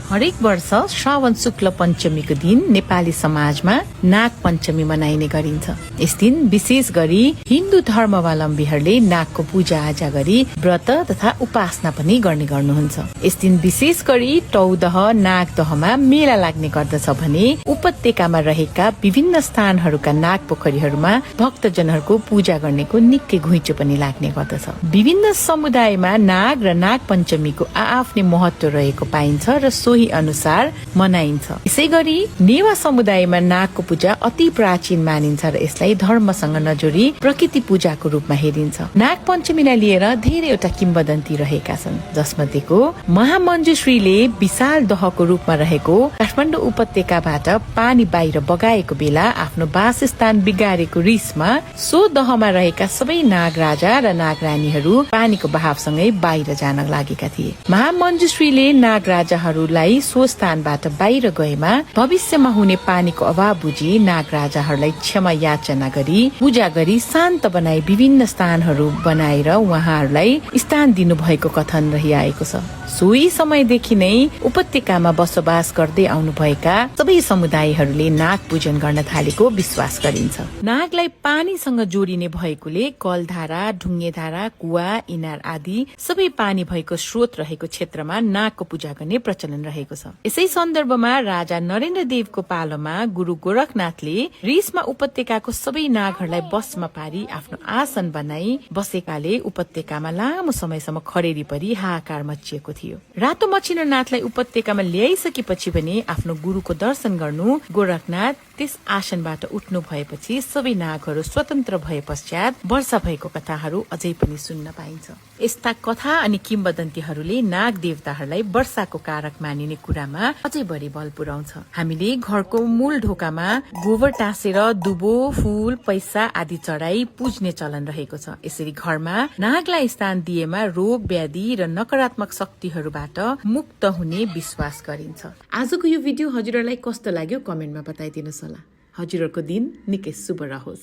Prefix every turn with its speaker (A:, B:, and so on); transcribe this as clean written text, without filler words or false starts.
A: हरेक वर्ष श्रावण शुक्ल पञ्चमीको दिन नेपाली समाजमा नाग पञ्चमी मनाइने गरिन्छ। यस दिन विशेष गरी हिन्दू धर्मावलम्बीहरूले नागको पूजा आजा गरी व्रत तथा उपासना पनि गर्ने गर्नुहुन्छ। यस दिन विशेष गरी टौदह नागदहमा मेला लाग्ने गर्दछ भने उपत्यकामा रहेका विभिन्न स्थानहरूका नाग पोखरीहरूमा भक्तजनहरूको पूजा गर्नेको निकै घुइँचो पनि लाग्ने गर्दछ। विभिन्न समुदायमा नाग र नाग पञ्चमीको आआफ्नै महत्व रहेको पाइन्छ र सोही अनुसार मनाइन्छ। यसै गरी नेवा समुदायमा नागको पूजा अति प्राचीन मानिन्छ र यसलाई धर्मसँग नजोडी प्रकृति पूजाको रूपमा हेरिन्छ। नाग पञ्चमीलाई लिएर धेरैवटा किम्बदन्ती रहेका छन्, जसमध्येको महामञ्जुश्रीले विशाल दहको रूपमा रहेको काठमाडौँ उपत्यकाबाट पानी बाहिर बगाएको बेला आफ्नो वासस्थान बिगारेको रिसमा सो दहमा रहेका सबै नाग राजा र नाग रानीहरू पानीको बहावसँगै बाहिर जान लागेका थिए। महामञ्जुश्रीले नाग राजाहरूलाई सो स्थानबाट बाहिर गएमा भविष्यमा हुने पानीको अभाव बुझी नाग राजाहरूलाई क्षमा याचना गरी पूजा गरी शान्त बनाई विभिन्न स्थानहरू बनाएर उहाँहरूलाई स्थान दिनु भएको कथन रहिआएको छ। सोही समयदेखि नै उपत्यकामा बसोबास गर्दै आउनुभएका सबै समुदायहरूले नाग पूजन गर्न थालेको विश्वास गरिन्छ। नागलाई पानीसँग जोडिने भएकोले कलधारा, ढुङ्गेधारा, कुवा, इनार आदि सबै पानी भएको स्रोत रहेको क्षेत्रमा नागको पूजा गर्ने प्रचलन रहेको छ। यसै सन्दर्भमा राजा नरेन्द्र देवको पालोमा गुरु गोरखनाथले रिसमा उपत्यकाको सबै नागहरूलाई बसमा पारी आफ्नो आसन बनाई बसेकाले उपत्यकामा लामो समयसम्म खडेरी परी हाहाकार मचिएको थियो। रातो मचिन्द्रनाथलाई उपत्यकामा ल्याइसकेपछि भने आफ्नो गुरुको दर्शन गर्नु गोरखनाथ त्यस आसनबाट उठ्नु भएपछि सबै नागहरू स्वतन्त्र भए पश्चात वर्षा भएको कथाहरू अझै पनि सुन्न पाइन्छ। यस्ता कथा अनि किम्बदन्तीहरूले नाग देवताहरूलाई वर्षाको कारक मानिने कुरामा अझै बढी बल पुर्याउँछ। हामीले घरको मूल ढोकामा गोबर टाँसेर दुबो, फूल, पैसा आदि चढाई पूज्ने चलन रहेको छ। यसरी घरमा नागलाई स्थान दिएमा रोग व्याधि र नकारात्मक शक्तिहरूबाट मुक्त हुने विश्वास गरिन्छ। आजको यो भिडियो हजुरहरूलाई कस्तो लाग्यो कमेन्टमा बताइदिनुहोस् होला। हजुरहरूको दिन निकै शुभ रहोस्।